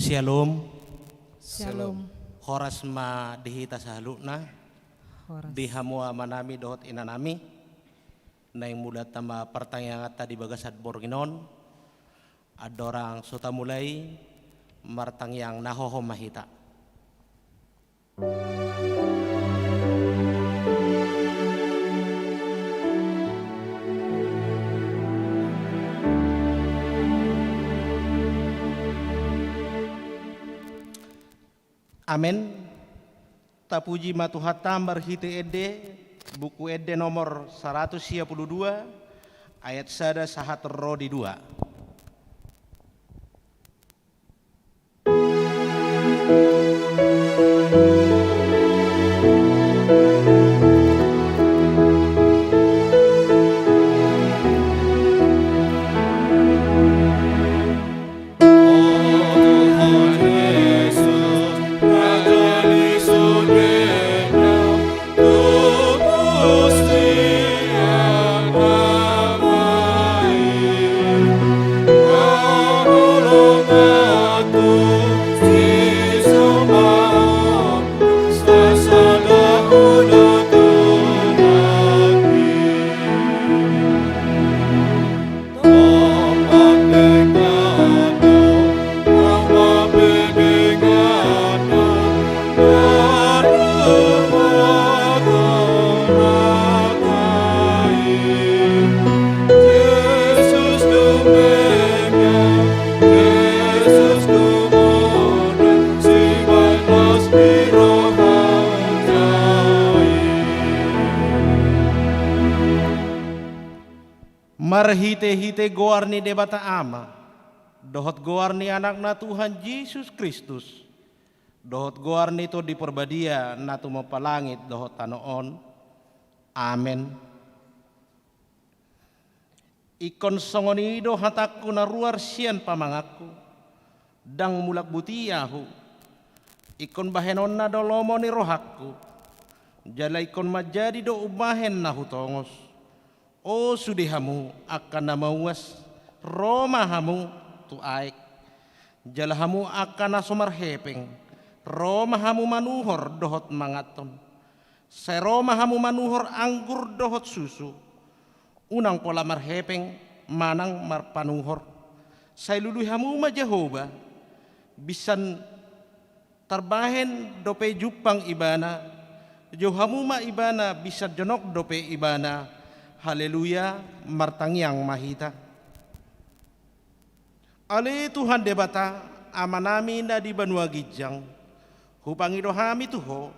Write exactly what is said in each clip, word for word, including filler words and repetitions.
Shalom. Shalom. Horas ma di hita saluhutna. Horas. Di hamu amanami dohot inanami, naeng mulanta ma partangianganta di bagasan borngin on. Andorang so tamulai, martangiang na hohom ma hita. Amen. Tapuji ma Tuhanta marhite ende, Buku Ende nomor saratus sia pulu dua, ayat sada sahat ro di dua. Marhite-hite goar ni Debata Ama, dohot goar ni Anakna Tuhan Jesus Kristus, dohot goar ni Tondi Parbadia na tumompa langit dohot tano on. Amen. Ingkon songon i do hatangku na ruar sian pamanganku, ndang mulak buti ahu. Ingkon bahenonna do lomo ni rohangku, jala ingkon manjadi do umbahen na hutongos. O sude hamu angka na mauas, ro ma hamu tu aek. Jala hamu angka na so marhepeng, ro ma hamu manuhor dohot manganhon. Sai ro ma hamu manuhor anggur dohot susu. Unang pola marhepeng manang marpanuhor. Sai lului hamu ma Jahowa, binsan tarbahen dope jumpang Ibana, jou hamu ma Ibana, binsan jonok dope Ibana. Haleluya, martangiang ma hita. Ale Tuhan Debata, Amanami na di banua ginjang, hupangido hami tu Ho,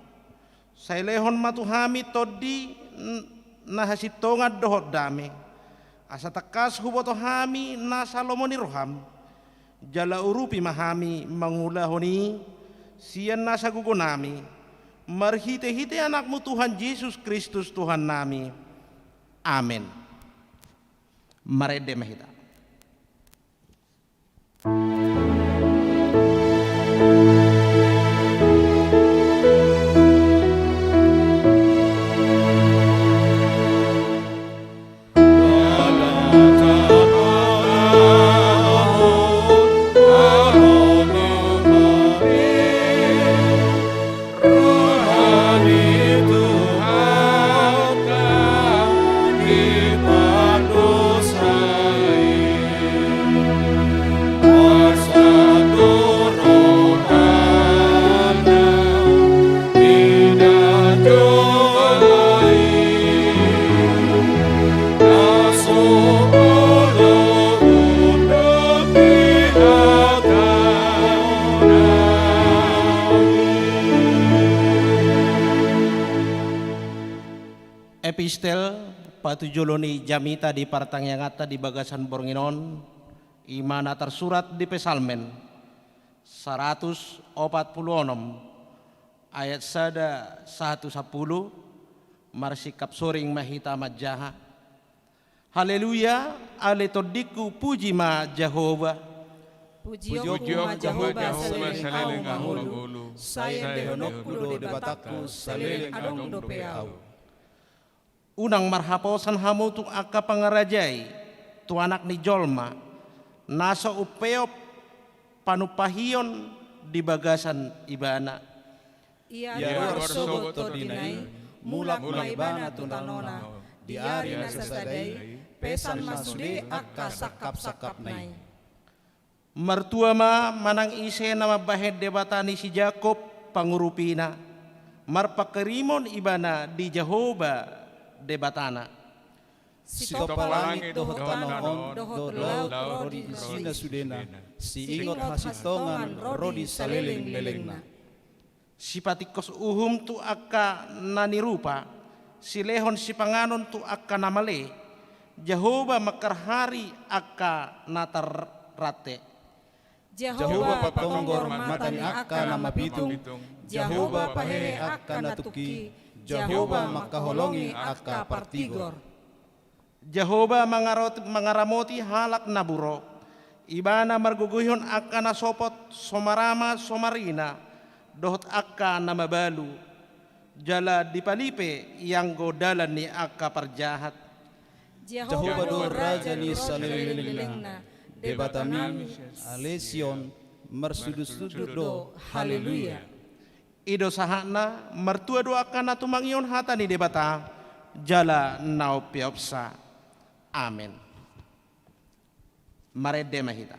sai lehon ma tu hami tondi n-, na hasintongan dohot dame, asa tangkas huboto hami nasa lomo ni roham, jala urupi ma hami mangulahon i sian nasa gogonami, marhite-hite Anakmu Tuhan Jesus Kristus Tuhannami. Amen. Marende ma hita. Epistel patujolo ni jamita di partangianganta di bagasan borngin on, i ma na tarsurat di Psalmen saratus opat pulu onom, ayat sada sahat tu sampulu. Marsingkap soring ma hita manjaha. Haleluya, ale tondingku, puji ma Jahowa. Pujionku ma Jahowa saleleng ahu mangolu, sai endehononku do Debatangku saleleng adong dope ahu. Unang marhaposan hamu tu angka pangarajai, tu Anak ni jolma, na so umpeop panumpahion di bagasan Ibana. Ia ruar sogot tondina i, mulak ma Ibana tu tanona, di ari na sasada i, pesan ma sude angka sangkapsangkapna i. Martua ma manang ise na mambahen Debata ni si Jakob pangurupina, marpanghirimon ibana di Jahowa Debatana. Sitompa langit dohot tano on, dohot laut ro di isina sudena, siingot hasintongan ro di salelenglelengna. Sipatingkos uhum tu angka na nirupa, silehon sipanganon tu angka na male, Jahowa mangkarhari angka na tarrante. Jahowa patonggor mata ni angka na mapitung, Jahowa pahehe angka na tungki, Jahowa mangkaholongi angka partigor. Jahowa mangarot-, mangaramoti halak na burok, Ibana margogoihon angka na sopot, so marama, so marina, dohot angka na mabalu, jala dipalipe ianggo dalan ni angka parjahat. Jahowa do Raja ni salelenglelengna, Debatami, ale Sion, marsudutsudut do, haleluya. I do sahatna, martua do angka na tumangihon hata ni Debata, jala na umpeopsa. Amen. Marende ma hita.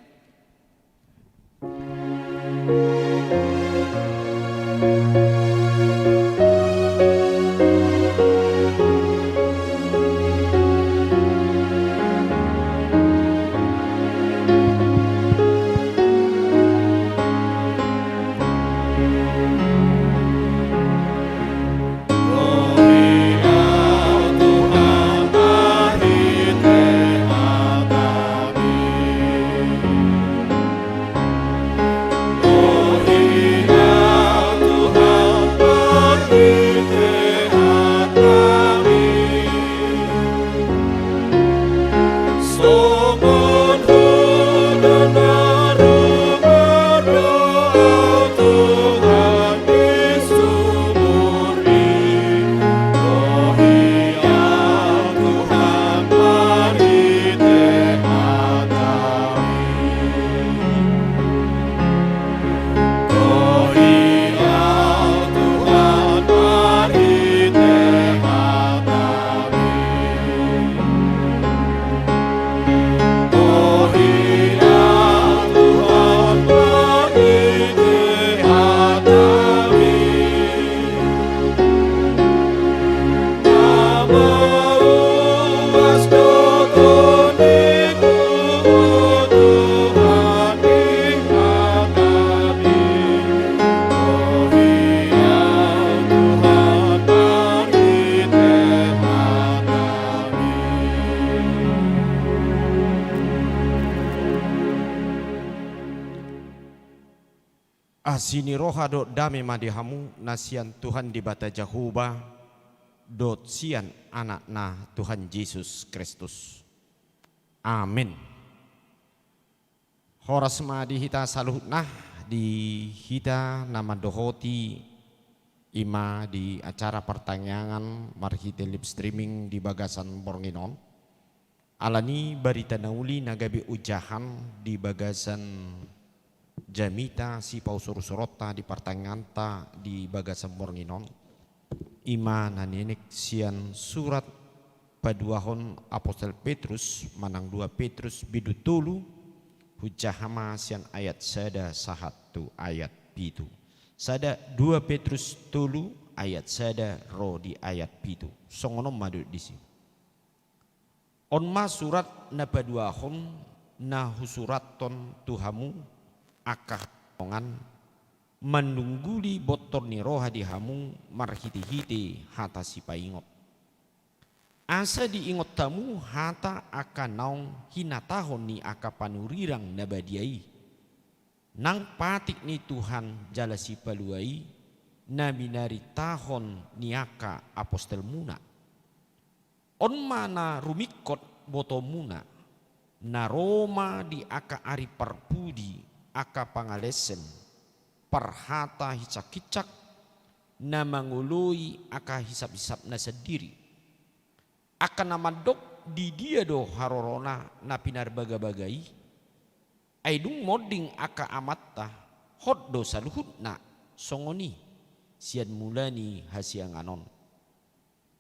Asi ni roha dohot dame ma di hamu na sian Tuhan Debata Jahowa dohot sian Anakna Tuhan Jesus Kristus. Amen. Horas ma di hita saluhutna, di hita na mandohoti i ma di acara partangiangan marhite live streaming di bagasan borngin on. Alani barita na uli na gabe ojahan di bagasan jamita sipausur-usuronta di partangianganta di bagasan borngin on, i ma na nienet sian surat paduahon Apostel Petrus manang dua Petrus bindu tolu, hujaha ma sian ayat sada sahat tu ayat pitu. Sada, dua Petrus tolu ayat sada ro di ayat pitu. Songon on ma didok disi. On ma surat na paduahon na husurathon tu hamu angka hasintongan, manungguli bontor ni roha di hamu marhitehite hata sipaingot. Asa diingot hamu hata angka naung hinatahon ni angka panurirang na badia i, nang patik ni Tuhan jala Sipalua i, na binaritahon ni angka apostelmuna. On ma na rumingkot botoonmuna, na ro ma di angka ari parpudi angka pangalesen, parhata hinsakhinsak, na mangoloi angka hisaphisapna sandiri. Angka na mandok, didia do harorona na pinarbagabaga i? Ai dung monding angka amanta, hot do saluhutna songon i sian mula ni hasiangan on.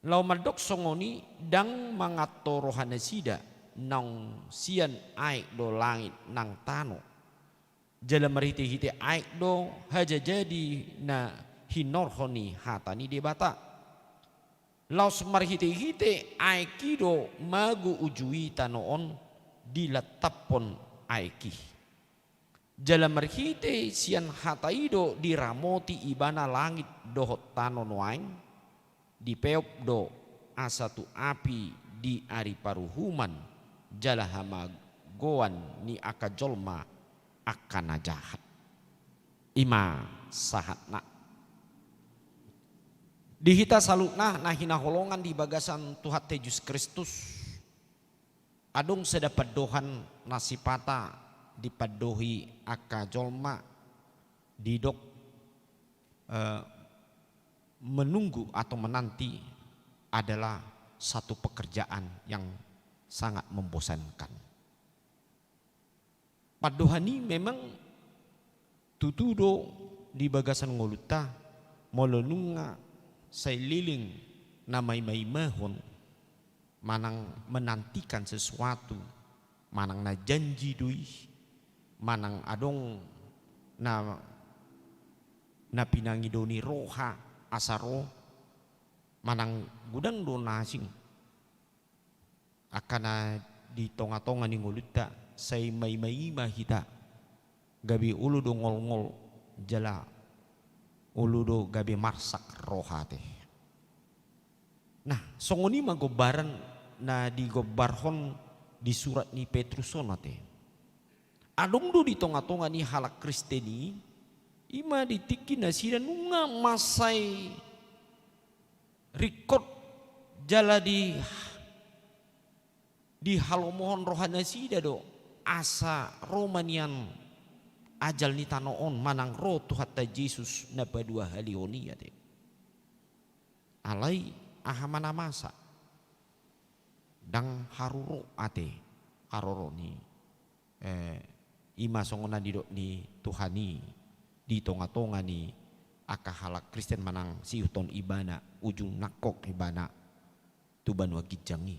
Laho mandok songon i, ndang manganto rohanasida, naung sian aek do langit nang tano. Jala marhitehite aek do hajajadi na hinorhon ni hata ni Debata. Laos marhitehite aek i do mago uju i tano on, dilantaphon aek i. Jala marhite sian hata i do diramoti ibana langit dohot tano nuaeng, dipeop do asa tu api di ari paruhuman, jala hamagoan ni angka jolma angka na jahat. I ma sahatna. Di hita saluhutna na hinaholongan di bagasan Tuhanta Jesus Kristus, adong sada pandohan na sipata dipandohi angka jolma, didok, eh, menunggu atau menanti adalah satu pekerjaan yang sangat membosankan. Pandohan i memang tutu do di bagasan ngolunta, molo nunga sai leleng na maimaimahon, manang menantikan sesuatu, manang na janji do i, manang adong na, na pinangido ni roha asa ro, manang godang do na asing. Angka na di tongatonga ni ngolunta, sai maimaima hita, gabe olo do ngolngol, jala olo do gabe marsak roha ate. Nah, songon i ma gombaran na digombarhon di surat ni Petrus on ate. Adong do di tongatonga ni halak Kristen i, i ma di tingki nasida nunga mansai ringkot jala di, dihalomohon rohanasida do asa ro ma nian ajal ni tano on manang ro Tuhanta Jesus na paduahalihon i ate. Alai aha ma na masa? Ndang haru ro ate haroro ni, eh, i ma songon na nidok ni Tuhan i di tongatonga ni angka halak Kristen manang siihuthon ibana ujung nangkok ibana tu banua ginjang i.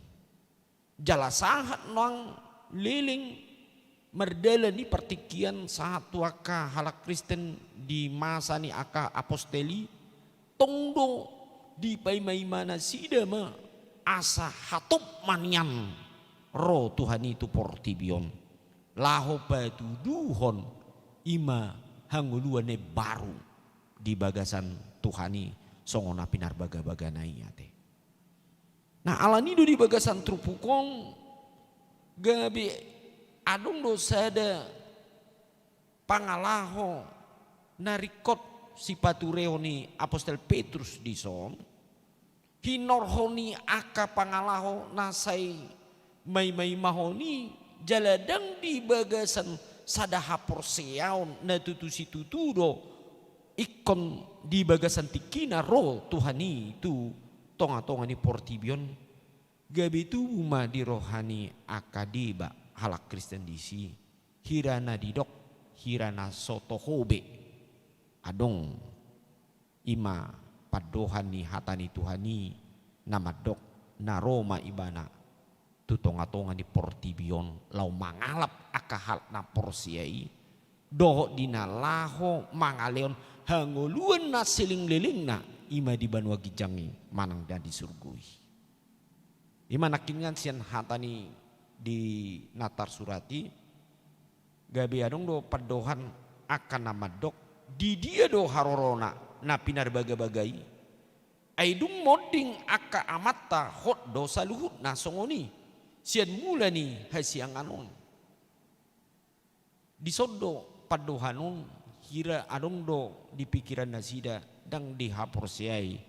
Jala sahat nang leleng mardalan i partingkian sahat tu angka halak Kristen di masa ni angka apostel i, tong do dipaimaima nasida ma asa hatop ma nian ro Tuhan i tu portibi on, laho patuduhon i ma hangoluan na imbaru di bagasan Tuhan i songon na pinarbagabagana i ate. Nah, alani do di bagasan turpuk on gabe adong do sada pangalaho na ringkot sipaturehon ni apostel Petrus dison, hinorhon ni angka pangalaho na sai maimaimahon i, jala ndang di bagasan sada haporseaon na tutu situtu do ingkon di bagasan tingkina ro Tuhan i tu tongatonga ni portibi on, gabe tubu ma di roha ni angka deba halak Kristen disi hira na didok, hira na so toho be. Adong i ma pandohan ni hata ni Tuhan i na mandok na ro ma ibana tu tongatonga ni portibi on laho mangalap angka halak na porsea i, dohot di na laho mangalehon hangoluan na salelenglelengna, i ma di banua ginjang i manang na di surgo i. I ma nangkiningan sian hata ni di na tarsurat i, gabe adong do pandohan angka na mandok, di dia do harorona na pinarbagabaga i? Ai dung monding angka amanta hot do saluhutna songon i sian mula ni hasiangan on. Dison do pandohan on hira adong do di pikiran nasida ndang dihaporseai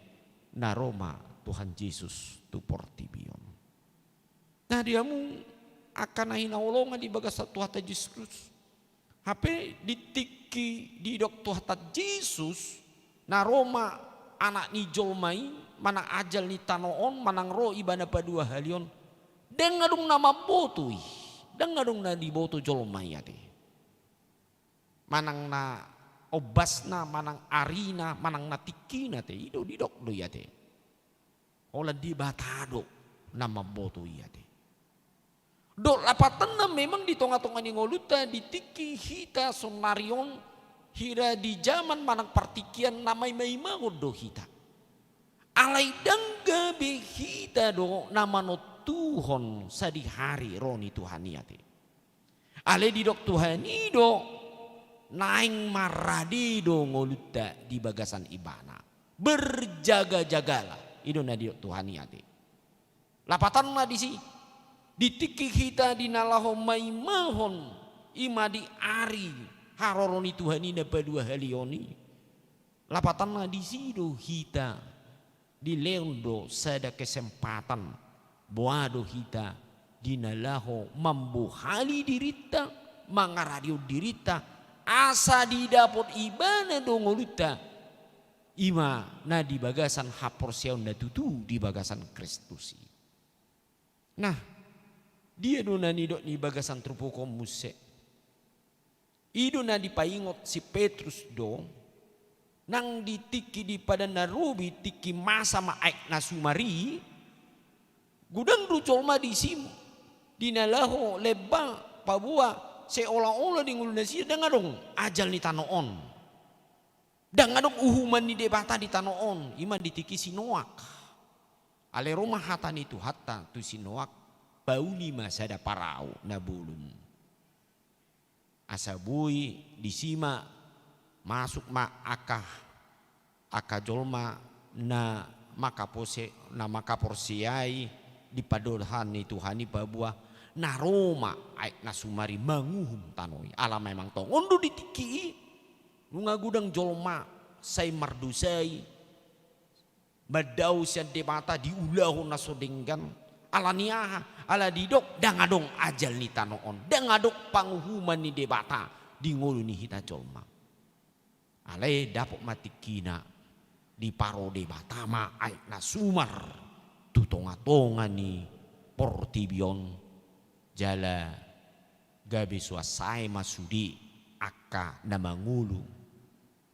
na ro ma Tuhan Jesus tu portibi on. Nah, di hamu angka na hinaholongan di bagasan Tuhanta Jesus Kristus, hape di tingki didok Tuhanta Jesus na ro ma Anak ni jolma i manang ajal ni tano on manang ro ibana paduahalihon, ndang adong na mamboto i, ndang adong na diboto jolma i ate. manang na ombasna, manang arina, manang na tingkina te, i do didok do i ate. Holan Debata do na mamboto i ate. Dohot lapatanna memang di tonga-tonga ni ngolunta di tingki hita saonari on, hira di jaman manang partingkian na maimaimahon do hita. Alai ndang gabe hita do na manontuhon sadihari ro ni Tuhan i ate. Alai didok Tuhan i do, naeng marrade do ngolunta di bagasan Ibana. Berjaga-jagalah. I do na didok Tuhan i ate. Lapatanna disi, di tingki hita di na laho maimahon, i ma di ari haroro ni Tuhan i na paduahalihon i. Lapatanna disi do hita dilehon do sada kesempatan, boha do hita di na laho mambohali dirinta, mangaradehon dirinta, asa didapot Ibana do ngolunta, i ma na di bagasan haporseaon na tutu di bagasan Kristus i. Nah, dia do na nidok ni bagasan turpuk on muse? I do na dipaingot si Petrus do, nang di tingki di Padan na Robi, tingki masa ma aek na sumar i, godang do jolma disi di na laho lemba paboa seolah-olah di ngolu nasida ndang adong ajal ni tano on. Ndang adong uhuman ni Debata di tano on, i ma di tingki si Noak. Alai ro ma hata ni Tuhanta tu si Noak, pauli ma sada parau na bolon. Asa boi disi ma masuk ma angka, angka jolma na mangkapose-, na mangkaporseai di pandohan ni Tuhan i paboa na ro ma aek na sumar i manguhum tano i. Ala memang tongon do di tingki i, nunga godang jolma sai mardosa i, mandao sian Debata diulahon na so denggan. Ala ni aha? Ala didok, ndang adong ajal ni tano on, ndang adong panguhuman ni Debata di ngolu ni hita jolma. Alai dapot ma tingkina, diparo Debata ma aek na sumar tu tonga-tonga ni portibi on, jala gabe suan sae ma sude angka na mangolu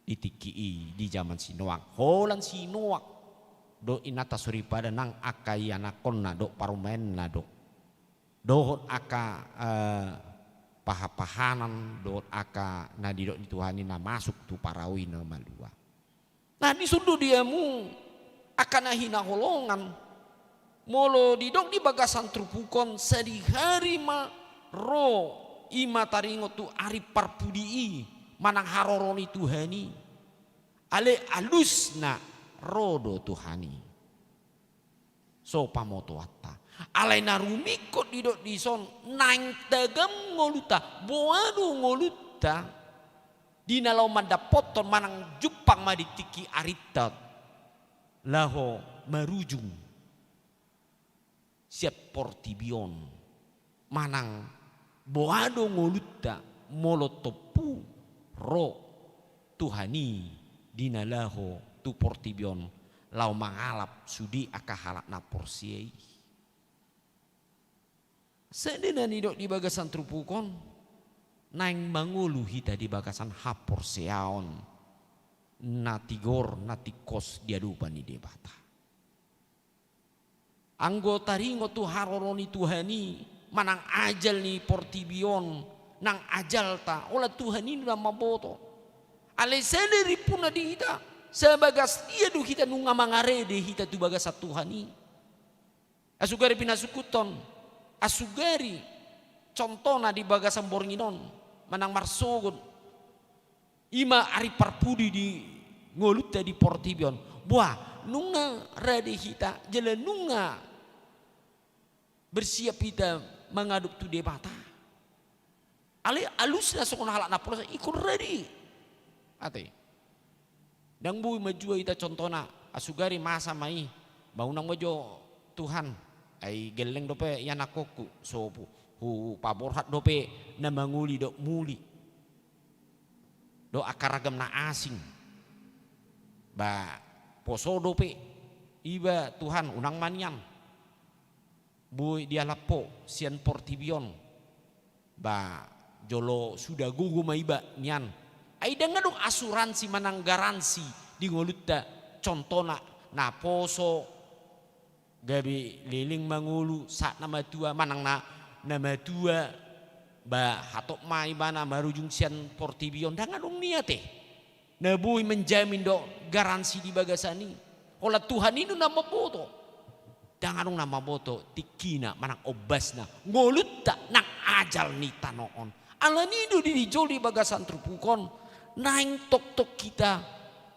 di tingki i di jaman si Noak. Holan si Noak dohot inanta soripada nang angka ianakhonna dohot parumaenna do, dohot angka, eh, paha-pahanan dohot angka na nidok ni Tuhan i na masuk tu parau i na malua. Nah, dison do di hamu angka na hinaholongan, molo didok di bagasan turpuk on, sadihari ma ro, i ma taringot tu ari parpudi i manang haroro ni Tuhan i. Alai alusna ro do Tuhan i. So pamotoanta. Alai na rumingkot didok dison, naeng tagam ngolunta, boha do ngolunta di na laho mandapothon manang jumpang ma di tingki arinta laho marujung sian portibi on, manang boha do ngolunta molo tompu ro Tuhan i di na laho tu portibi on laho mangalap sude angka halak na porsea i. Sada na nidok di bagasan turpuk on, naeng mangolu hita di bagasan haporseaon na tigor, na tingkos di adopan ni Debata. Anggo taringot tu haroro ni Tuhan i manang ajal ni portibi on, nang ajalta, holan Tuhan i do na mamboto. Alai sada rimpuna di hita, sabagas dia do hita nunga mangarade hita tu bagasan Tuhan i. Asugari pinasungkunhon, asugari contohna di bagasan borngin on, manang marsogot, i ma ari parpudi di ngolunta di portibi on. Boha, nunga rade hita, jala nunga bersiap hita mangadop tu Debata. Alai alusna songon halak na porsea, ingkon rade. Ate. Ndang boi manjua hita contohna, asugari masa ma i, ba unang ma jo Tuhan, ai gelleng dope ianakhonku, so hu-, hupaborhat dope na mangoli dohot muli. Dohot angka ragam na asing. Ba poso dope, iba Tuhan unang ma nian boi dialap ho sian portibi on. Ba jolo suda gogo ma iba nian, Ai ndang adong asuransi manang garansi di ngolunta, contohna na poso, gabe leleng mangolu sahat na matua, manang na, na matua, ba hatop ma ibana marujung sian portibi on, ndang adong nian ate na boi menjamin do garansi di bagasan i. Holan Tuhan i do na mamboto. Ndang adong na mamboto tingkina manang ombasna ngolunta nang ajal ni tano on. Alani do dijou di bagasan turpuk on, naeng tongtong hita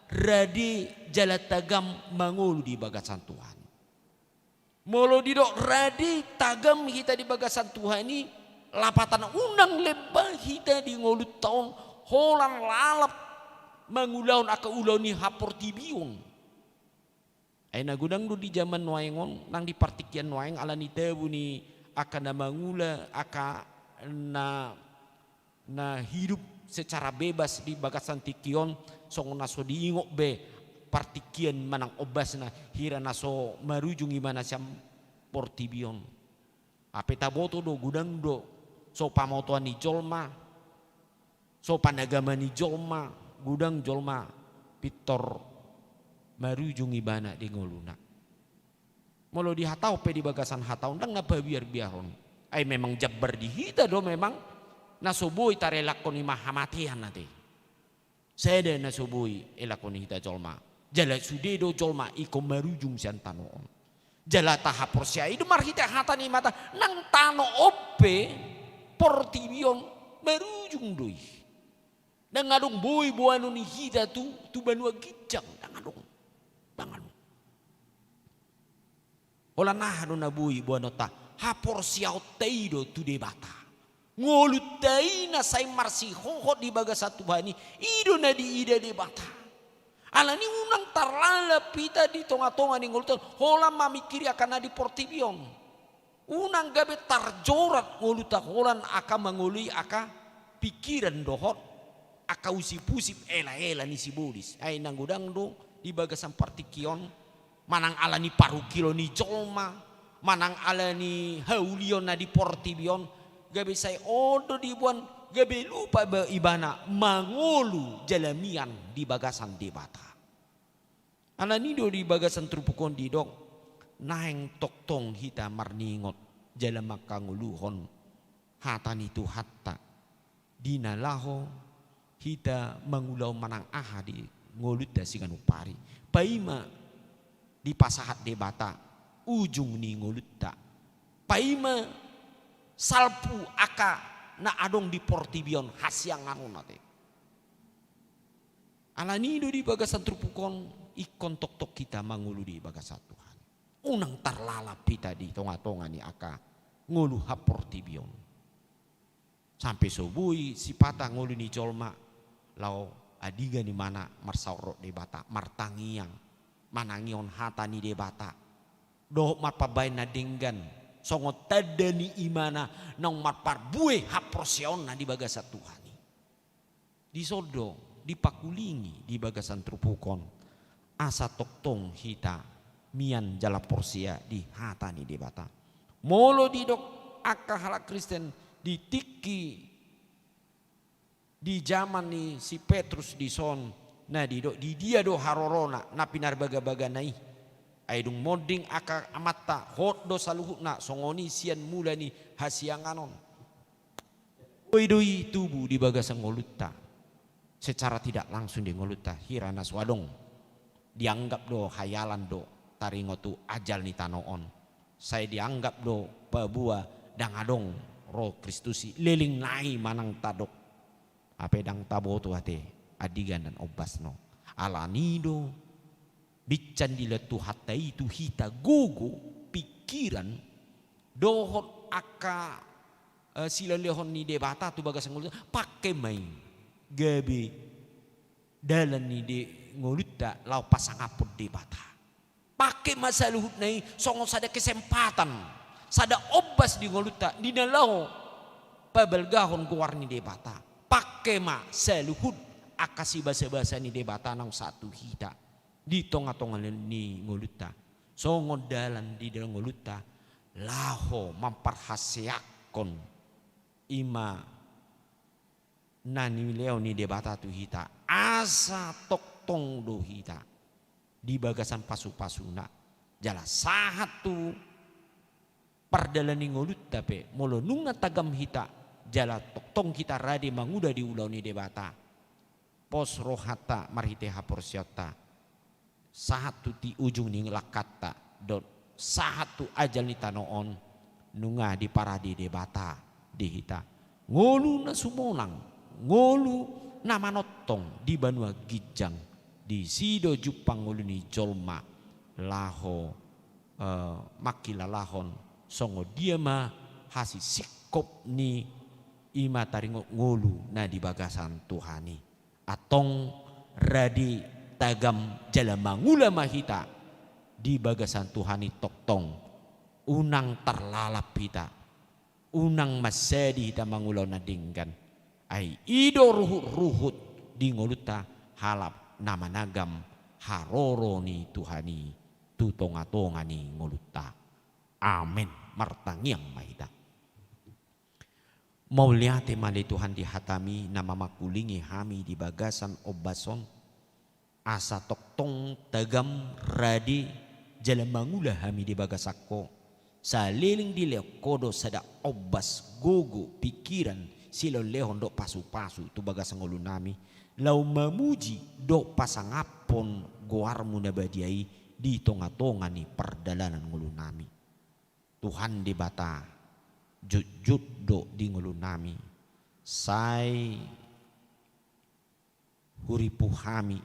rade jala tagam mangolu di bagasan Tuhan. Molo didok rade tagam hita di bagasan Tuhan i, lapatanna unang lemba hita di ngolunta on holan lalap mangulahon angka ulaon ni haportibion. Ai na godang do di jaman nuaeng on, nang di partingkian nuaeng, alani tabo ni angka na mangula, angka na, na hidup secara bebas di bagasan tingki on, songon na so diingot be partingkian manang ombasna, hira na so marujung ibana sian portibi on. Hape taboto do, godang do so pamotoan ni jolma, so panagaman ni jolma, godang jolma pintor marujung ibana di ngoluna. Molo dihatahon pe di bagasan hata on, ndang na pabiarbiaron. Ai memang jambar di hita do memang na so boi tarelakkon i ma hamatean ate. Sada na so boi elakkon hita jolma. Jala sude do jolma ingkon marujung sian tano on. Jala tahaporseai do marhite hata ni Debata, nang tano on pe, portibi on, marujung do i. Ndang adong boi boanon ni hita tu, tu banua ginjang, ndang adong. Ndang adong. Holan aha do na boi boanonta? Haporseaonta i do tu Debata. Ngolunta i na sai marsihohot di bagasan Tuhan i, i do na diida Debata. Alani unang tarlalap hita di tongatonga ni ngolunta on, holan mamingkiri angka na di portibi on. Unang gabe tarjorat ngolunta holan angka mangoloi angka pingkiran dohot angka usipusip elaela ni sibolis. Ai na godang do di bagasan partingki on, manang alani parungkilon ni jolma, manang alani haulion na di portibi on, gabe sai on do diboan, gabe lupa ba ibana mangolu jala mian di bagasan Debata. Alani do di bagasan turpuk on didok, naeng tongtong hita marningot jala mangkangoluhon hata ni Tuhanta. Di na laho hita mangulahon manang aha di ngolunta siganup ari. Paima dipasahat Debata ujung ni ngolunta. Paima salpu angka na adong di portibi on hasiangan on ate. Alani do di bagasan turpuk on ingkon tongtong hita mangolu di bagasan Tuhan. Unang tarlalap hita di tongatonga ni angka ngolu haportibi on. Sampe so boi sipata ngolu ni jolma laho adigan ibana marsaor dohot Debata, martangiang, manangihon hata ni Debata, dohot marpambahen na denggan songon tanda ni imana naung marparbue haporseaonna di bagasan Tuhan i. Dison do dipakulingi di bagasan turpuk on, asa tongtong hita mian jala porsea di hata ni Debata. Molo didok angka halak Kristen di tingki di jaman ni si Petrus dison, na didok, di dia do harorona na pinarbagabagana i? Ai dung monding angka amanta, hot do saluhutna, songon i sian mula ni hasiangan on. Boi do i tubu di bagasan ngolunta secara tidak langsung di ngolunta, hira na so adong. Dianggap do hayalan do taringot tu ajal ni tano on. Sai dianggap do paboa ndang adong ro Kristus i, leleng nai manang tadok. Hape ndang taboto ate andigan dan ombasna. Alani do bincan dilehon Tuhanta i tu hita gogo, pingkiran, dohot angka, eh, silehonlehon ni Debata tu bagasan ngolunta, pangke ma i gabe dalan ni de-, ngolunta laho pasangaphon Debata. Pangke ma saluhutna i songon sada kesempatan, sada ombas di ngolunta, di na laho pabalgahon goar ni Debata. Pangke ma saluhut angka sibasabasa ni Debata naung sahat tu hita di tongatonga ni ngolunta, songon dalan di dalan ngolunta laho mamparhaseangkon, i ma na nilehon ni Debata tu hita, asa tongtong do hita di bagasan pasu-pasuna, jala sahat tu pardalan ni ngolunta pe, molo nunga tagam hita, jala tongtong hita rade mangula di ulaon ni Debata, pos rohanta marhite haporseaonta, sahat tu ti ujung ni langkanta, dohot sahat tu ajal ni tano on, nunga diparade Debata di hita ngolu na sumonang, ngolu na manongtong di banua ginjang. Disi do jumpang ngolu ni jolma laho, eh, mangkilalahon songon dia ma hasisingkop ni i ma taringot ngolu na di bagasan Tuhan i. Antong rade tagam jala mangula ma hita di bagasan Tuhan i tongtong. Unang tarlalap hita, unang mansadi hita mangulahon na denggan. Ai i do ruhut-ruhut di ngolunta halak na managam haroro ni Tuhan i tu tonga-tonga ni ngolunta. Amen. Martangiang ma hita. Mauliate ma ale Tuhan di hataMi na mamangkulingi hami di bagasan ombas on, asa tongtong tagam rade jala mangula hami di bagasan Ho. Saleleng dilehon Ho do sada ombas, gogo, pingkiran, silehon-lehon dohot pasu-pasu tu bagasan ngolunami, laho mamuji dohot pasangaphon goarMu na badia i di tonga-tonga ni pardalanan ngolunami. Tuhan Debata, jotjot do di ngolunami, sai hurimpu hami,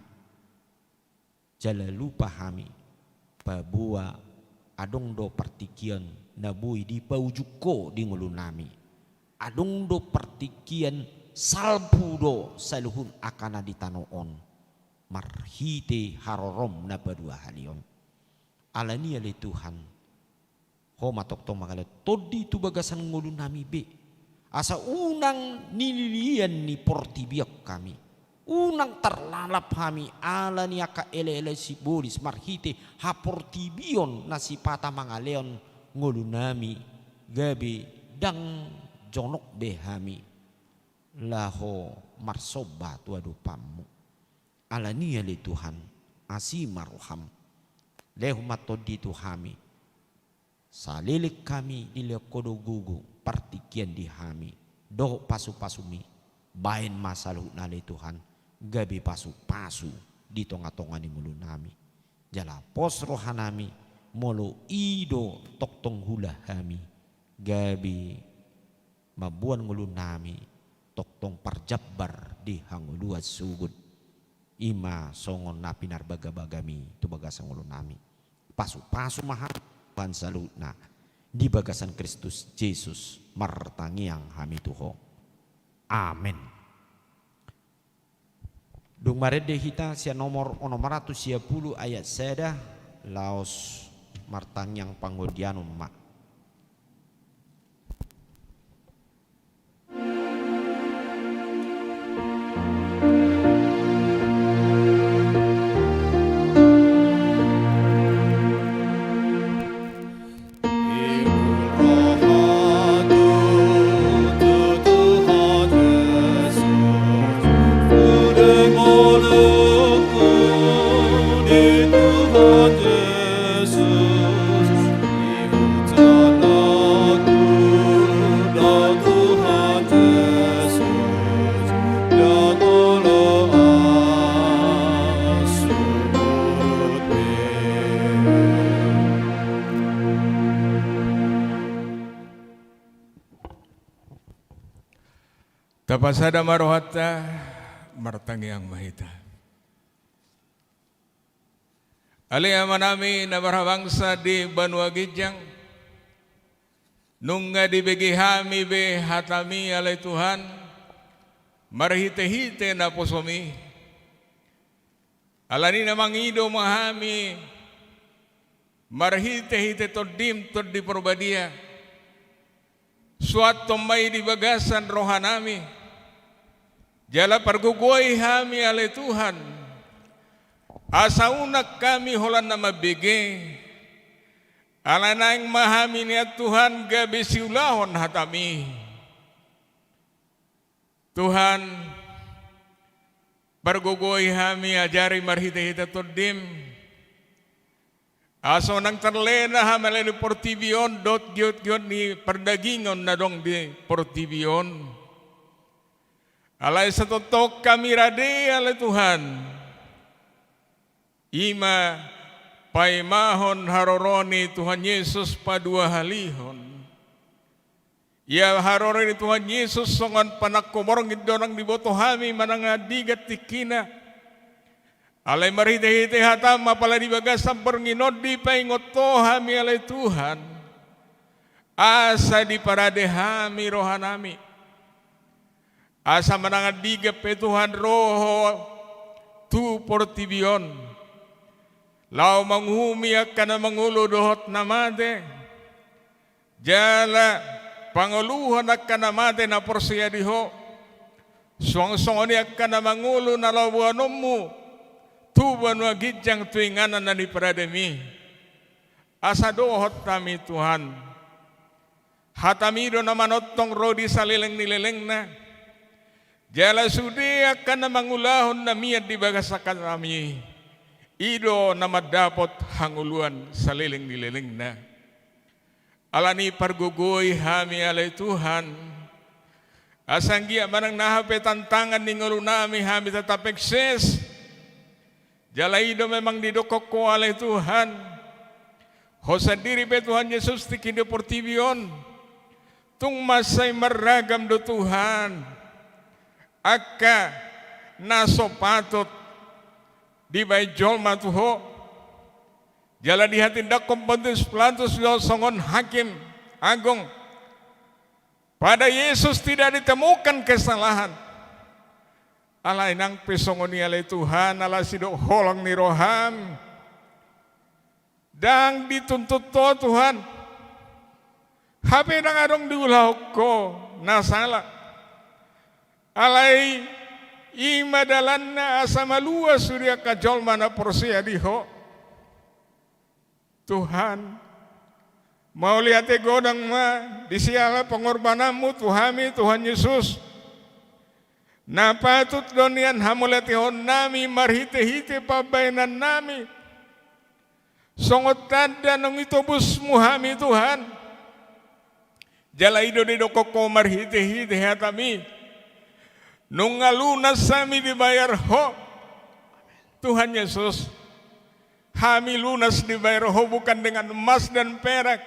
jala lupa hami, paboa adong do partingkian na boi dipaujung Ho di ngolunami. Adong do partingkian salpu do saluhut angka na di tano on, marhite haroroM na paduahalihon. Alani i ale Tuhan, Ho ma tongtong mangalehon tondi tu bagasan ngolunami be, asa unang nililian ni portibi on hami, unang tarlalap hami ala ni angka ela-ela sibolis marhite haportibion na sipata mangalehon ngolunami, gabe ndang jonok be hami laho marsomba tu adopanMu. Alani i ale Tuhan, asi ma rohaM, lehon ma tondi tu hami. Saleleng hami dilehon Ho do gogo, partingkian di hami dohot pasu-pasuMi. Baen ma saluhutna ale Tuhan, gabe pasu-pasu di tonga-tonga ni ngolunami. Jala pos rohanami, molo i do tongtong huula hami, gabe mamboan ngolunami tongtong parjambar di hangoluan sogot. I ma songon na pinarbaga-bagaMi tu bagasan ngolunami. Pasu-pasu ma hami Tuhan saluhutna di bagasan Kristus Jesus, martangiang hami tu Ho. Amen. Dung marende hita sian nomor onom ratus sia pulu ayat sada, laos martangiang pangondianon ma. Tapasada ma rohanta, martangiang ma hita. Ale Amanami na marhabangsa di banua ginjang, nunga dibege hami be hataMi ale Tuhan, marhite-hite naposoMi. Alani na mangido ma hami marhite-hite TondiM, Tondi Parbadia. Suanhon ma i di bagasan rohanami, jala pargogoi hami ale Tuhan, asa unang hami holan na mambege, ala naeng ma hami nian Tuhan gabe siulahon hataMi. Tuhan, pargogoi hami, ajari marhitehite Tondim, asa unang tarlena hami ale di portibi on dohot giotgiot ni pardagingon na adong di portibi on. Alai satongtong hami rade ale Tuhan, i ma paimahon haroro ni Tuhan Jesus paduahalihon. Ia haroro ni Tuhan Jesus songon panangko borngin do unang diboto hami manang andigan tingkina. Alai marhitehite hataM apala di bagasan borngin on dipaingot Ho hami ale Tuhan, asa diparade hami rohanami. Asa manang andigan pe Tuhan ro Ho tu portibi on, laho manguhumi angka na mangolu dohot na mate, jala pangoluhon angka na mate na porsea di Ho, suang songon i angka na mangolu na laho boanonMu tu banua ginjang tu inganan na niparadeMi. Asa dohot hami Tuhan, hataMi do na manongtong ro di saleleng ni lelengna. Jala sude angka na mangulahon na mian di bagasan hataMi, i do na mandapot hangoluan saleleng ni lelengna. Alani pargogoi hami ale Tuhan, asa anggiat manang na aha pe tantangan ni ngolunami, hami tetap eksis. Jala i do memang didokkon Ho ale Tuhan. Ho sandiri pe Tuhan Jesus tingki di portibi on, tung mansai marragam do Tuhan angka na so patut dibaen jolma tu Ho. Jala dihatindangkon Pontius Pilatus do songon hakim agung, pada Yesus tidak ditemukan kesalahan. Alai nang pe songon i ale Tuhan, ala sidok holong ni rohaM, ndang dituntut Ho Tuhan, hape ndang adong diulahon Ho na sala. Alai i ma dalanna asa malua sude angka jolma na porsea di Ho. Tuhan, mauliate godang ma di siala pengorbananMu tu hami Tuhan Jesus, na patut do nian hamauliatehonnami marhitehite pambahenannami, songon tanda naung itobusMu hami Tuhan. Jala i do didokkon Ho marhitehite hataMi, nunga lunas hami dibayar Ho. Tuhan Jesus, hami lunas dibayar Ho bukan dengan emas dan perak.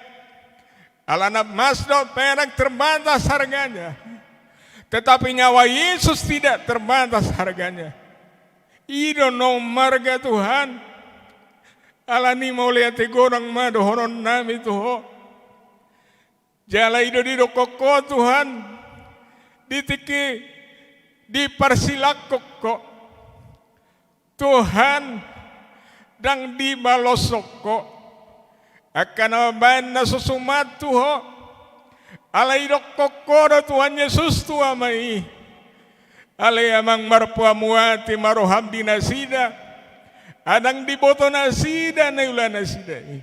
Alana emas dohot perak terbatas harganya, tetapi nyawa Yesus tidak terbatas harganya. I do na ummarga Tuhan. Alani mauliate godang ma dohononnami tu Ho. Jala i do didokkon Ho Tuhan, di tingki diparsilangkon Ho, Tuhan, ndang dibaloshon Ho angka na mambahen na so suman tu Ho. Alai didokkon Ho do Tuhan Jesus tu Ama i, ale Amang, marpoamuati ma rohaM di nasida, ai ndang diboto nasida na niula nasida i.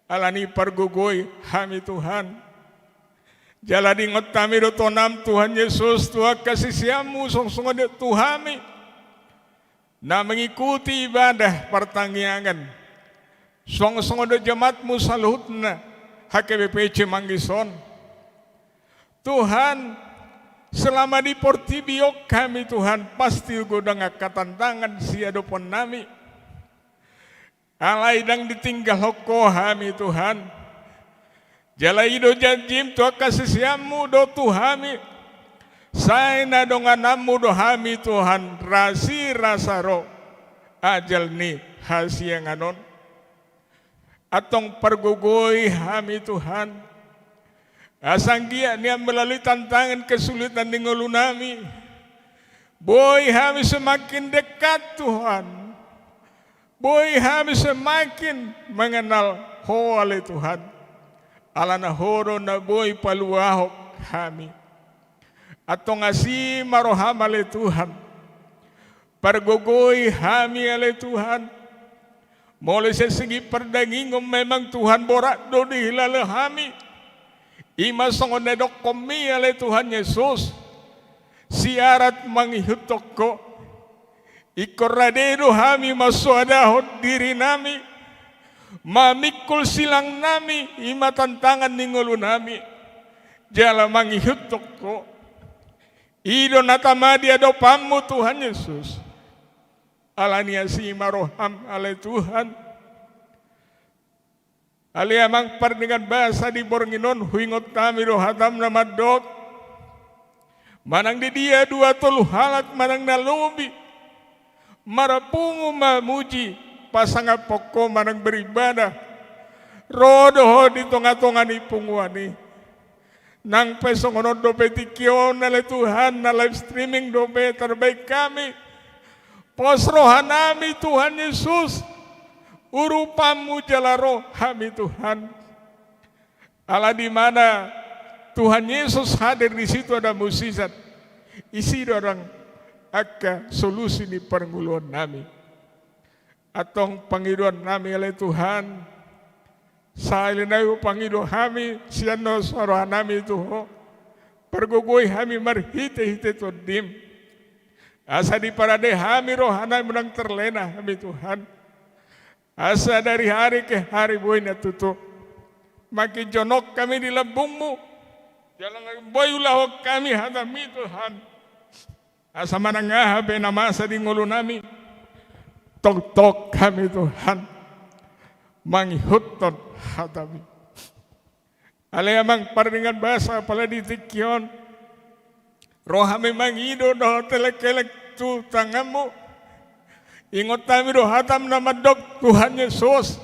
Alani pargogoi hami Tuhan. Jala diingot hami do tonaM Tuhan Jesus tu angka siseanMu, songon songon do tu hami na mengikuti ibadah partangiangan, songon songon do jemaatMu saluhutna H K B P Cimanggis on. Tuhan, selama di portibi on hami Tuhan, pasti godang angka tantangan siadopannami. Alai ndang ditinggalhon Ho hami Tuhan. Jala i do janjiM tu angka siseanMu dohot tu hami, sai na dongananMu do hami Tuhan, rasirasa ro ajal ni hasiangan on. Antong pargogoi hami Tuhan, asa anggiat nian melalui tantangan kesulitan ni ngolunami, boi hami semakin dekat Tuhan. Boi hami semakin mengenal Ho ale Tuhan, alana Ho do na boi paluahon hami. Antong asi ma rohaM ale Tuhan, pargogoi hami ale Tuhan. Molo sian segi pardagingon memang Tuhan borat do dihilala hami. I ma songon na nidokkon-Mi ale Tuhan Jesus, siarat mangihuthon Ho. Ingkon rade do hami mansoadahon dirinami, mamingkol silangnami, i ma tantangan ni ngolunami, jala mangihuthon Ho. I do na tama di adopanMu, Tuhan Jesus. Alani asi ma rohaM, ale Tuhan. Ale Amang pardenggan basa, di borngin on huingot hami do hataM na mandok: Manang di dia dua tolu halak manang na lobi marpungu mamuji, pasangaphon Ho manang beribadah, ro do Ho di tongatonga ni punguan i. Nang pe songon on dope tingki on, ale Tuhan, na live streaming dope tarbahen hami, pos rohanami, Tuhan Jesus, urupanMu jala ro hami, Tuhan. Ala di mana Tuhan Jesus hadir, di situ ada mukjizat. Disi do ndang angka solusi ni parngoluonnami. Antong pangidoannami, ale Tuhan, sahali nai hupangido hami sian na so rohanami tu Ho, pargogoi hami marhitehite TondiM, asa diparade hami rohanami, unang terlena hami, Tuhan. Asa dari hari ke hari boi na tutu makin jonok hami di lambungMu, jala boi ulahon hami hataMi, Tuhan. Asa manang aha pe na masa di ngolunami, tongtong hami, Tuhan, mangihuthon hataMi. Ale Amang pardenggan basa, apala di tingki on ro hami mangido dohot elekelek tu tanganMu. Ingot hami do hataM na mandok, Tuhan Jesus: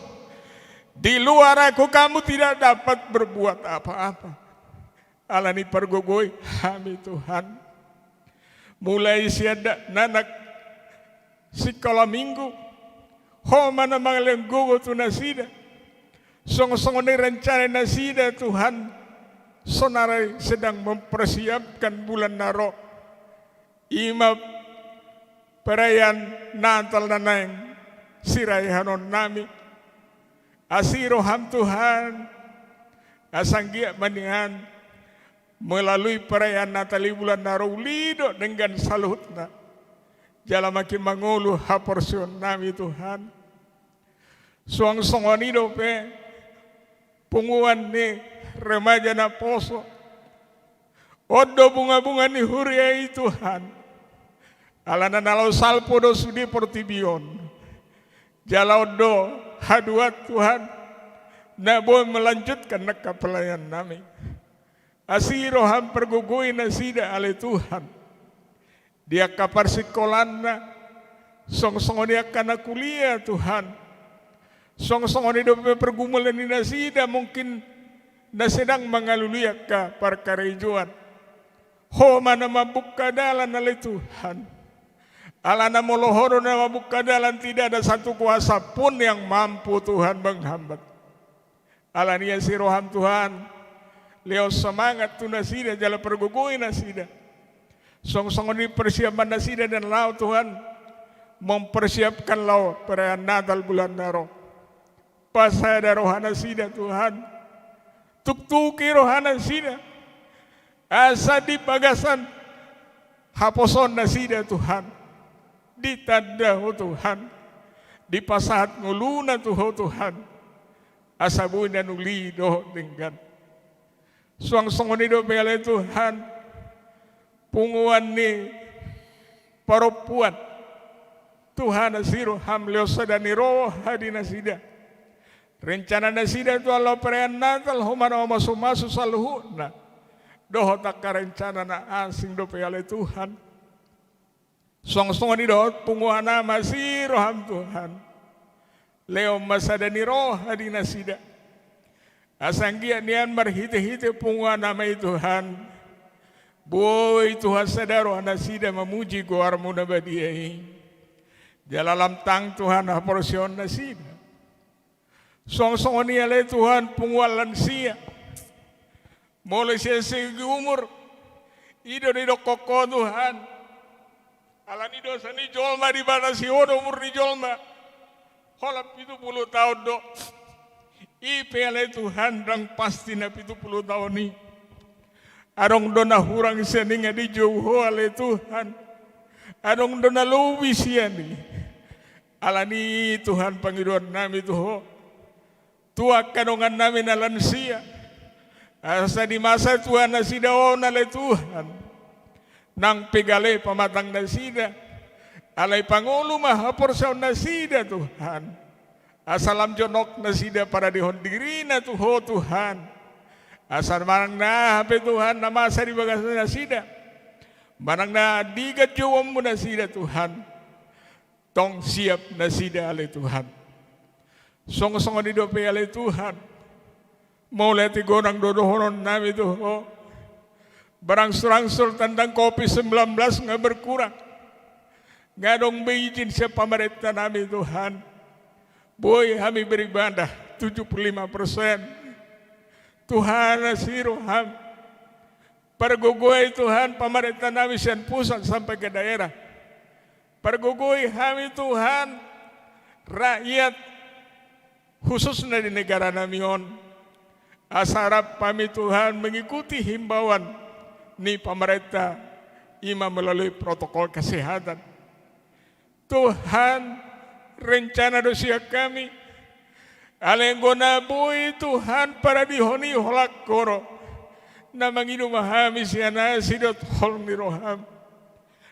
Di luar Aku kamu tidak dapat berbuat apa-apa. Alani pargogoi hami, Tuhan. Mulai sian dakdanak sikola minggu, Ho ma na mangalehon gogo tu nasida. Songon songon i rencana nasida, Tuhan, saonari sedang mempersiapkan bulan na ro, i ma perayaan Natal na naeng sirayanonnami. Asi rohaM, Tuhan, asa anggiat ma nian melalui perayaan Natal i, bulan na ro uli dohot denggan saluhutna, jala makin mangolu haporseaonnami, Tuhan. Suang songon i dope punguan ni remaja naposo. On do bungabunga ni huria i, Tuhan. Alana na laho salpu do sude portibi on, jala on do haduan, Tuhan, na boi melanjutkan angka pelayanannami. Asi rohaM, pargogoi nasida, ale Tuhan, di angka parsingkolaanna, songon songon i angka na kuliah, Tuhan. Songon songon i dope pergumulan ni nasida, mungkin na sedang mangalului angka parkarejoan. Ho ma na mambuka dalan, ale Tuhan. Alana molo Ho do na mambuka dalan, tidak ada satu kuasa pun yang mampu, Tuhan, menghambat. Alani asi rohaM, Tuhan, lehon semangat tu nasida jala pargogoi nasida. Songon songon i persiapan nasida na laho, Tuhan, mempersiapkan laho perayaan Natal bulan na ro. Pasada roha nasida, Tuhan. Tuktuki roha nasida, asa di bagasan haposoon nasida, Tuhan, ditanda Ho, Tuhan, dipasahat ngoluna tu Ho, Tuhan, asa boi na uli dohot denggan. Suang songon i dope, ale Tuhan, punguan ni parompuan, Tuhan, asi rohaM, lehon sada ni roha di nasida. Rencana nasida tu ala perayaan Natal, Ho ma na mamasumasu saluhutna. Dohot angka rencana na asing dope, ale Tuhan. Songon songon i dohot punguan Ama, asi rohaM, Tuhan. Lehon ma sada ni roha di nasida, asa anggiat nian marhitehite punguan Ama i, Tuhan, boi, Tuhan, sada roha nasida mamuji goarMu na badia i. Jala lam tang, Tuhan, haporseaon nasida. Suang songon i, ale Tuhan, punguan lansia. Molo sian segi umur, i do didokkon Ho, Tuhan. Alani dosa ni jolma dibatasi Ho do umur ni jolma. Holan pitu pulu taon do. I pe, ale Tuhan, ndang pasti na pitu pulu taon i. Adong do na hurang sian i nga dijou Ho ale Tuhan. Adong do na lobi sian i. Alani i Tuhan, pangidoan nami tu Ho, tu angka dongan nami na lansia, asa di masa tua nasida on ale Tuhan, nang pe gale pamatang nasida, alai pangolu ma haporseaon nasida Tuhan. Asa lam jonok nasida paradehon dirina tu Ho Tuhan. Asa manang na aha pe Tuhan na masa di bagasan nasida, manang na digan jouonmu nasida Tuhan, tong siap nasida ale Tuhan. Songon i dope ale Tuhan, mauliate godang do dohonon nami tu Ho. Berangsur-angsur tanda covid sembilan belas nga berkurang. Nga adong be izin sian pamarenta nami Tuhan, boi hami beribadah tujuh puluh lima persen. Tuhan, asi roham. Pargogoi Tuhan pamarenta nami sian pusat sampai ke daerah. Pargogoi hami Tuhan, rakyat, khususna di negara nami on. Asa rap hami Tuhan mengikuti himbauan ni pamarenta, i ma melalui protokol kesehatan. Tuhan, rencana do sian hami, alai anggo na boi Tuhan paradehon i holan Ho do, na mangido ma hami sian asi dohot holong ni roham.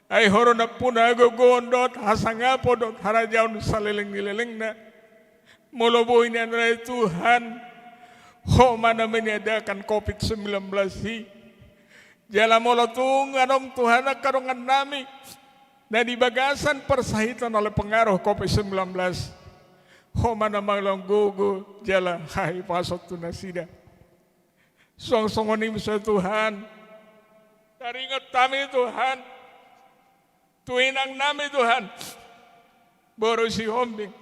Ai Ho do nampuna hagogoon dohot hasangapon dohot harajaon saleleng ni lelengna. Molo boi nian ale Tuhan, Ho ma na meniadakan covid sembilan belas i. Jala molo tung adong Tuhan angka dongan nami na di bagasan parsahiton oleh pengaruh covid sembilan belas, Ho ma na mangalehon gogo jala hahipason tu nasida. Songon i muse Tuhan, taringot hami Tuhan tu inang nami Tuhan, boru Sihombing.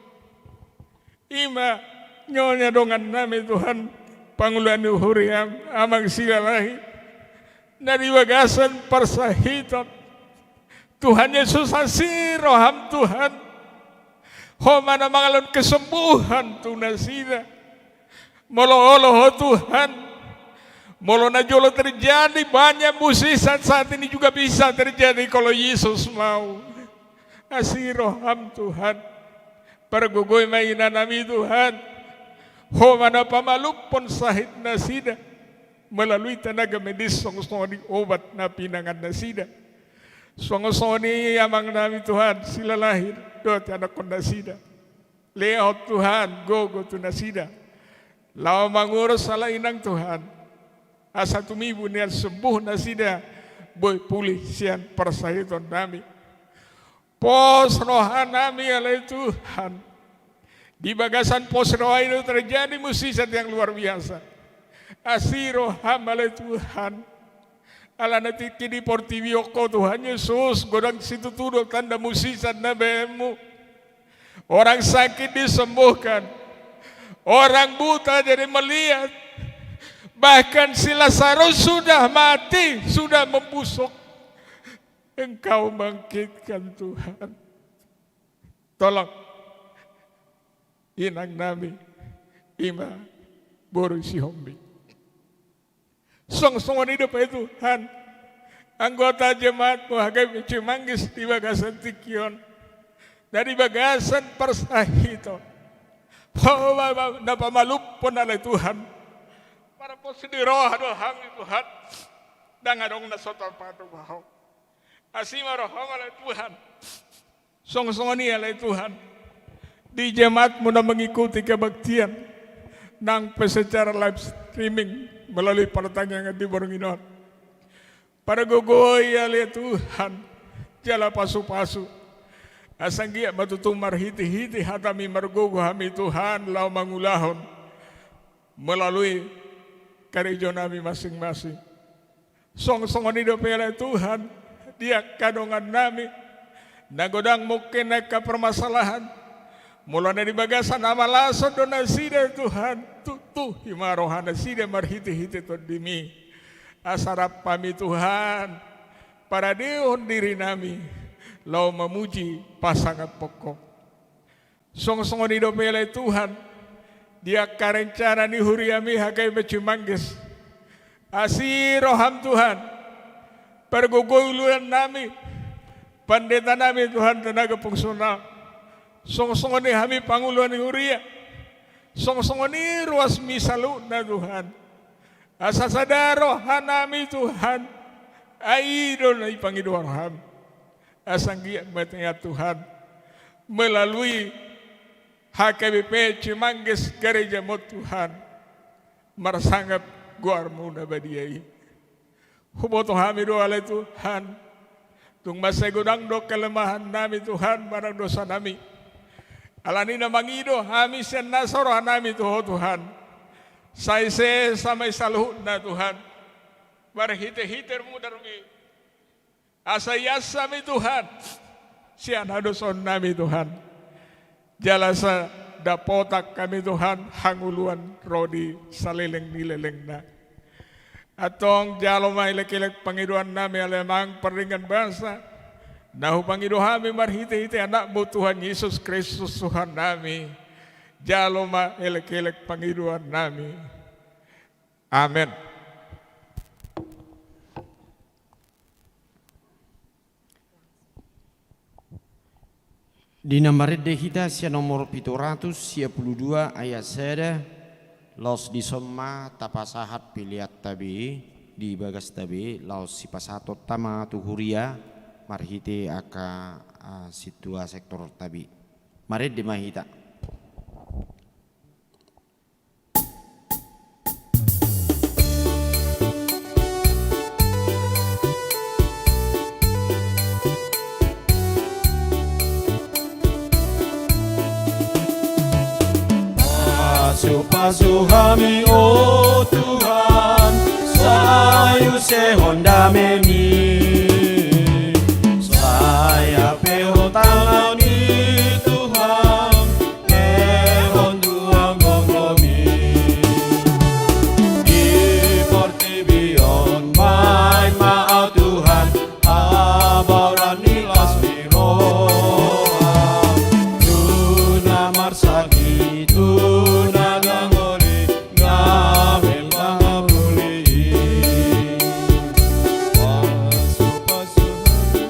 I ma nyonya dongan nami Tuhan, pangula ni huriam, Amang Silalahi, na di bagasan parsahiton. Tuhan Yesus, asi roham Tuhan. Ho ma na mangalehon kesembuhan tu nasida. Molo olo Ho Tuhan, molo na jolo terjadi banyak mukjizat, saat ini juga bisa terjadi kalau Yesus mau. Asi roham Tuhan. Pargogoi ma ina nami Tuhan. Ho ma na pamalumhon sahit nasida melalui tenaga medis, songon i obat na pinangan nasida. Songon i amang nami Tuhan, Silalahi dohot anakkon nasida. Lehon Tuhan gogo tu nasida laho mangurus ala inang Tuhan, asa tumibu nian sembuh nasida, boi pulih sian parsahiton nami. Pos roha nami ale Tuhan. Di bagasan pos roha i do terjadi mukjizat yang luar biasa. Asi roham ale Tuhan. Alana tingki di portibi on Ho Tuhan Yesus, godang situtu do tanda mukjizat na baenmu. Orang sakit disembuhkan. Orang buta jadi melihat. Bahkan si Lazarus sudah mati, sudah membusuk. Engkau bangkitkan Tuhan. Tolong inang nami, i ma boru Sihombing. Songon i dope Tuhan, anggota jemaatmu H K B Cimanggis di bagasan tingki on, na di bagasan parsahiton. Ho ma na pamalumhon ale Tuhan. Parpos ni roha do hami Tuhan. Ndang adong na so tarpatupa Ho. Asi ma roham ale Tuhan. Songon i ale Tuhan, di jemaatmu na mengikuti kebaktian nang pe secara live streaming melalui partangiangan di borngin on. Pargogoi ale Tuhan, jala pasupasu. Asa anggiat ma tutu marhitehite hatami margogo hami Tuhan laho mangulahon melalui karejo nami masing-masing. Songon i dope ale Tuhan, di angka dongan nami na godang mungkin angka permasalahan. Molo na di bagasan hamalason do nasida Tuhan, tutuhi ma roha nasida marhitehite Tondimi. Asa rap hami Tuhan paradehon diri nami laho mamuji pasangaphon Ho. Songon i dope ale Tuhan, di angka rencana ni huriami H K B Cimanggis, Asi roham Tuhan, pargogoi uluan nami, pandeta nami Tuhan, tenaga fungsional, songon songon i hami panguluan ni huria, songon songon i ruas mi saluhutna Tuhan. Asa sada roha nami Tuhan, ai i do na dipangido roham. Asa anggiat ma Tuhan, melalui H K B P Cimangges garejamon Tuhan, marsangap goarmu na badia i. Huboto hami do alai Tuhan, tung mansai godang do kelemahan nami Tuhan manang dosa nami. Alani na mangido hami sian nasa roha nami tu Ho Tuhan, sai sesa ma i saluhutna Tuhan, marhite-hite mudar mi. Asa ias hami Tuhan sian hadosaon nami Tuhan. Jala asa dapotan hami Tuhan hangoluan ro di saleleng ni lelengna. Antong jalo ma elek-elek pangidoan nami ale Amang pardenggan basa, na hupangido hami marhite-hite Anakmu Tuhan Jesus Kristus Tuhan nami. Jalo ma elek-elek pangidoan nami. Amen. Di na marende hita sian nomor pitu ratus sia pulu dua ayat sada, laos dison ma tapasahat pelean tabe di bagas tabe, laos sipasahaton ta ma tu huria marhite angka, ah, sintua sektor tabe. Marende ma hita. Pasu-pasu hami, o Tuhan, sai usehon damemi, sai hapehon tanganmi, Tuhan, lehon tu gogomi. Di portibi on baen ma Ho Tuhan, habaoran ni las ni roha, tu na marsangit, tu na gangoli, gabe mangapuli. Pasu-pasu hami,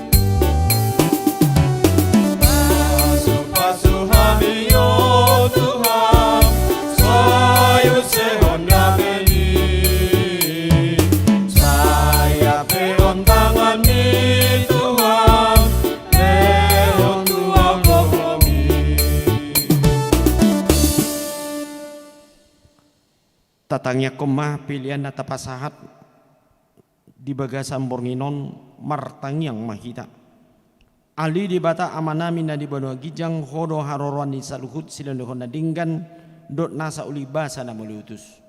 pasu-pasu hami, o Tuhan, sai usehon damemi, sai hapehon tanganmi, Tuhan, lehon tu gogomi. Tatangiangkon ma pelean na tapasahat di bagasan borngin on. Martangiang ma hita. Ale Debata Amanami na di banua ginjang, Ho do haroroan ni saluhut silehonlehon na denggan dohot nasa uli basa na mauliutus.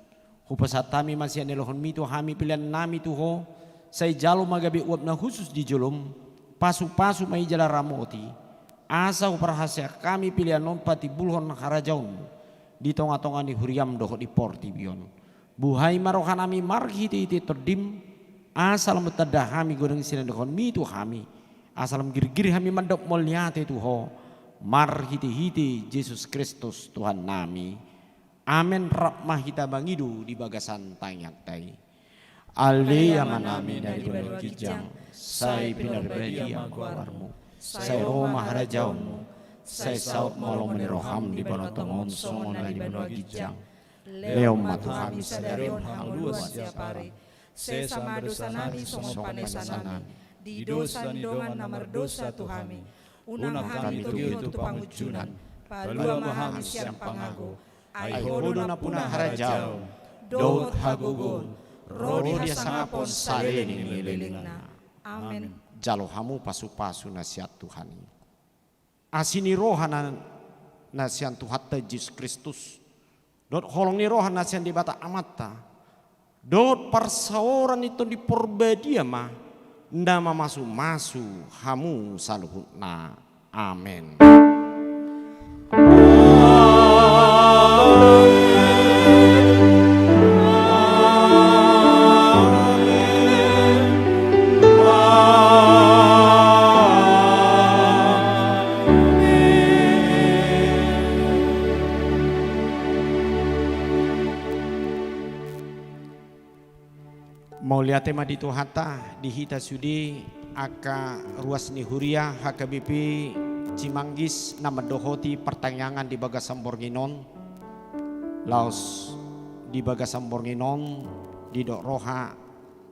Hupasahat hami ma sian nilehonmi tu hami pelean nami tu Ho, sai jalo ma gabe uap na hushus di jolom, pasu-pasu ma i jala ramoti, asa huparhaseang hami pelean on patimbulhon harajaonmu di tonga-tonga ni huriam dohot di portibi on. Buhai ma rohanami marhite-hite Tondim, asa lam tanda hami godang silehonlehonmi tu hami, asa lam girgir hami mandok mauliate tu Ho, marhite-hite Jesus Kristus Tuhannami. Amen. Rap ma hita mangido di bagasan tangiangta i. Ale Amanami na di banua ginjang, sai pinarbadia ma goarmu, sai ro ma harajaonmu, sai saut ma lomo ni roham di banua tonga on songon na di banua ginjang. Lehon ma tu hami sadari on hangoluan siap ari. Sesa ma dosanami songon panesanami di dosa ni dongan na mardosa tu hami. Unang hami togihon tu pangunjunan, palua ma hami sian pangago. Ai Ho do nampuna harajaon dohot hagogoon ro di hasangapon saleleng ni lelengna. Amen. Jalo hamu pasu-pasu na sian Tuhan i. Asi ni roha na, na sian Tuhanta Jesus Kristus, dohot holong ni roha na sian Debata Amanta, dohot parsaoran ni Tondi Parbadia ma na mamasu-masu hamu saluhutna. Amen. Mauliate ma di Tuhanta, di hita sude angka ruas ni huria H K B P Cimanggis na mandohoti partangiangan di bagasan borngin on, laos di bagasan borngin on didok roha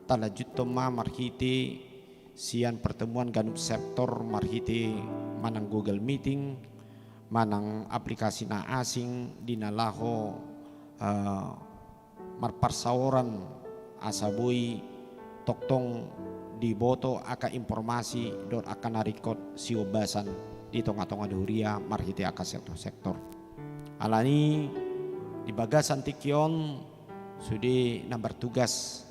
talanjuthon ma marhite sian pertemuan ganup sektor marhite manang Google Meeting, manang aplikasi na asing di na laho, eh, marparsaoran asa boi tongtong diboto angka informasi dohot angka na ringkot siombasan di tonga-tonga ni huria marhite angka sektor-sektor. Alani di bagasan tingki on sude na martugas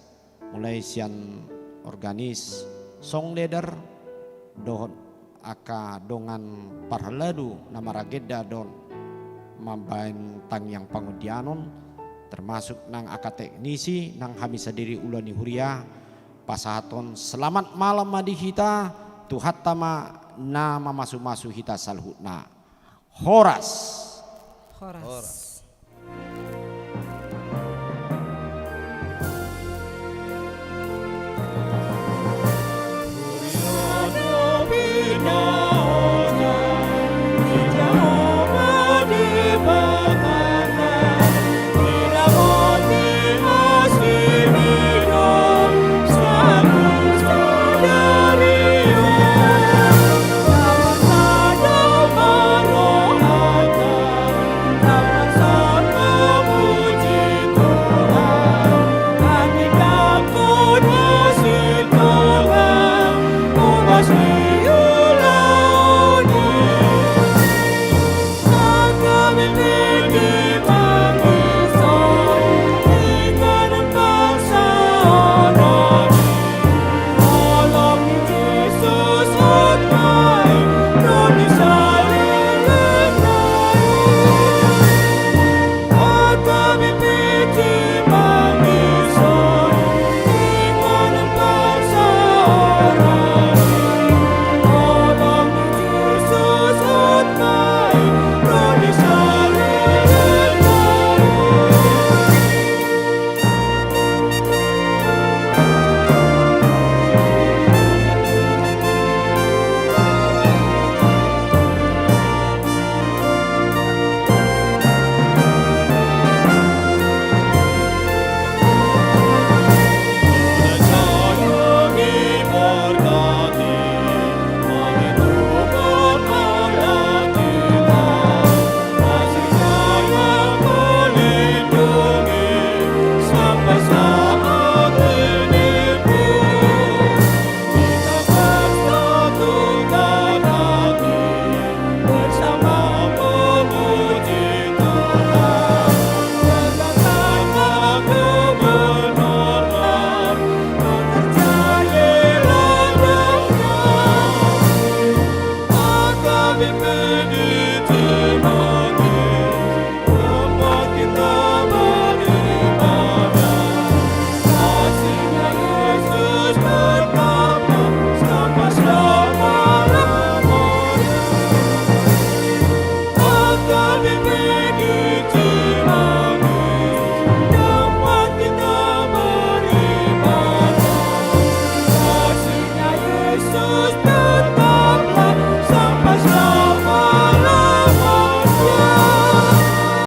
mulai sian organis, song leader, dohot angka dongan parhalado na maragenda dohot mambahen tangiang pangondianon, termasuk nang angka teknisi nang hami sadiri ula ni huria, pasahathon selamat malam ma di hita, Tuhanta ma na mamasu-masu hita saluhutna. Horas. Horas.